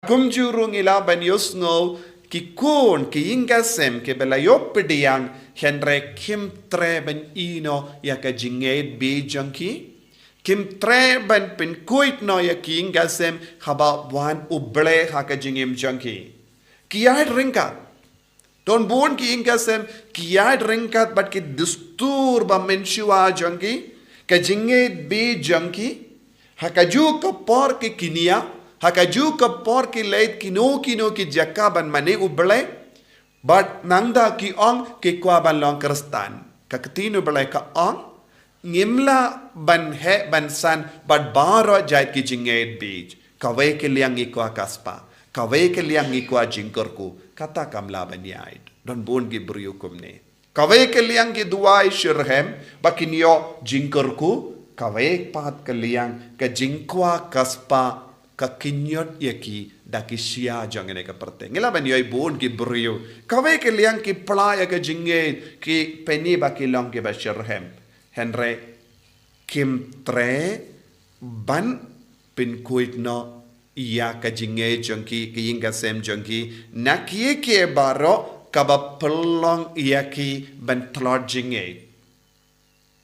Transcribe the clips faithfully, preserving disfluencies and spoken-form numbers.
Kumjuh ruh ngi lah ban ïohsngew ki khun, ki ïing ki sem, kiba la ïoh pdiang, hynrei kim treh ban ïehnoh ïa ka jingngeit beit jong ki. Kim treh ban pynkhuid noh ïa ki ïing ki sem haba wan U Blei ha ka jingim jong ki. Ki ïaid ryngkat. Don bun ki ïing ki sem ki ïaid ryngkat bad ki dustur ba mynshuwa jong ki, ka jingngeit beit jong ki, ha kajuh ka por ki kñia, ha kajuh ka por ki leit kino kino ki jaka ban mane U Blei, bad nangta ki ong ki kwah ban long Khristan. Ka ktien U Blei ka ong, ngim lah ban heh ban san bad baroh jait ki jingngeit beit. Kawei ka liang ngi kwah ka spah, kawei ka liang ngi kwah jingkyrkhu, kata kam lah ban ïaid. Don bun ki briew kumne. Kawei ka liang ki duwai shitrhem ba kin ïoh jingkyrkhu, kawei pat ka liang ka jingkwah ka spah ka kynjot ïa ki da ki shyiap jong kane ka pyrthei. Ngi lah ban ïohi bun ki briew, kawei ka liang ki pla ïa ka jingngeit, ki pyni ba ki long kiba shitrhem, hynrei kim treh ban pynkhuid noh ïa ka jingngeit jong ki, ki ïing ki sem jong ki, na kiei kiei baroh kaba pynlong ïa ki ban tlot jingngeit.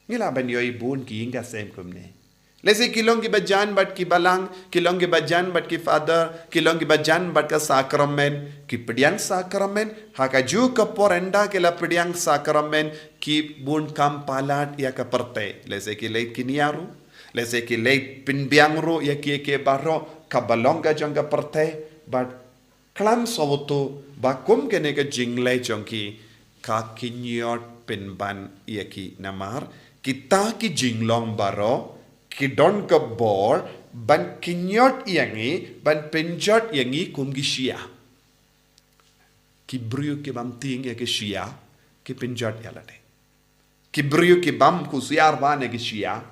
Ngi lah ban ïohi bun ki ïing ki sem kumne. Lehse ki long kiba jan bad ki balang, ki long kiba jan bad ki father, ki long kiba jan bad ka sakramen, ki pdiang sakramen, ha kajuh ka por ynda ki la pdiang sakramen, ki bun kam palat ïa ka pyrthei. Lehse ki leit kñia ruh, lehse ki leit pynbiang ruh ïa kiei kiei baroh kaba long ka jong ka pyrthei, bad khlem sngewthuh ba kum kane ka jingleh jong ki ka kynjot pynban ïa ki, namar kita ki jinglong baroh ki don ka bor ban kynjot ïa ngi, ban pynjot ïa ngi kum ki shyiap. Ki briew ki bym tieng ïa ki shyiap, ki pynjot ïa lade. Ki briew ki bym khusiar ban ïa ki shyiap,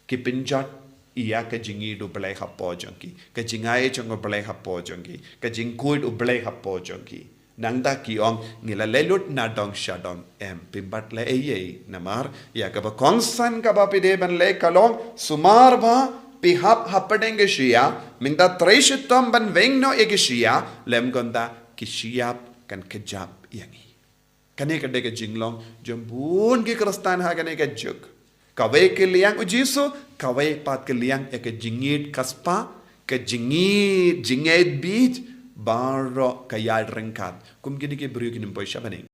ki pynjot ïa ka jingïeit U Blei hapoh jong ki, ka jingai jong U Blei hapoh jong ki, ka jingkhuid U Blei hapoh jong ki. Nangta ki ong, ngi la leit lut na dong sha dong, em, phim pat leh ei ei, namar ïa kaba kongsan kaba phi dei ban leh ka long, sumar ba phi hap hapdeng ki shyiap, mynta trei shitom ban weng noh ïa ki shyiap, lymda ki shyiap kan kjap ïa ngi. Kane ka dei ka jinglong jong bun ki Khristan ha kane ka juk. Kawei ka liang U Jisu, kawei pat ka liang ïa ka jingïeit ka spah, ka jingïeit, jingngeit beit, baroh ka ïaid ryngkat. Kum kine ki briew kin ym poi sha bneng.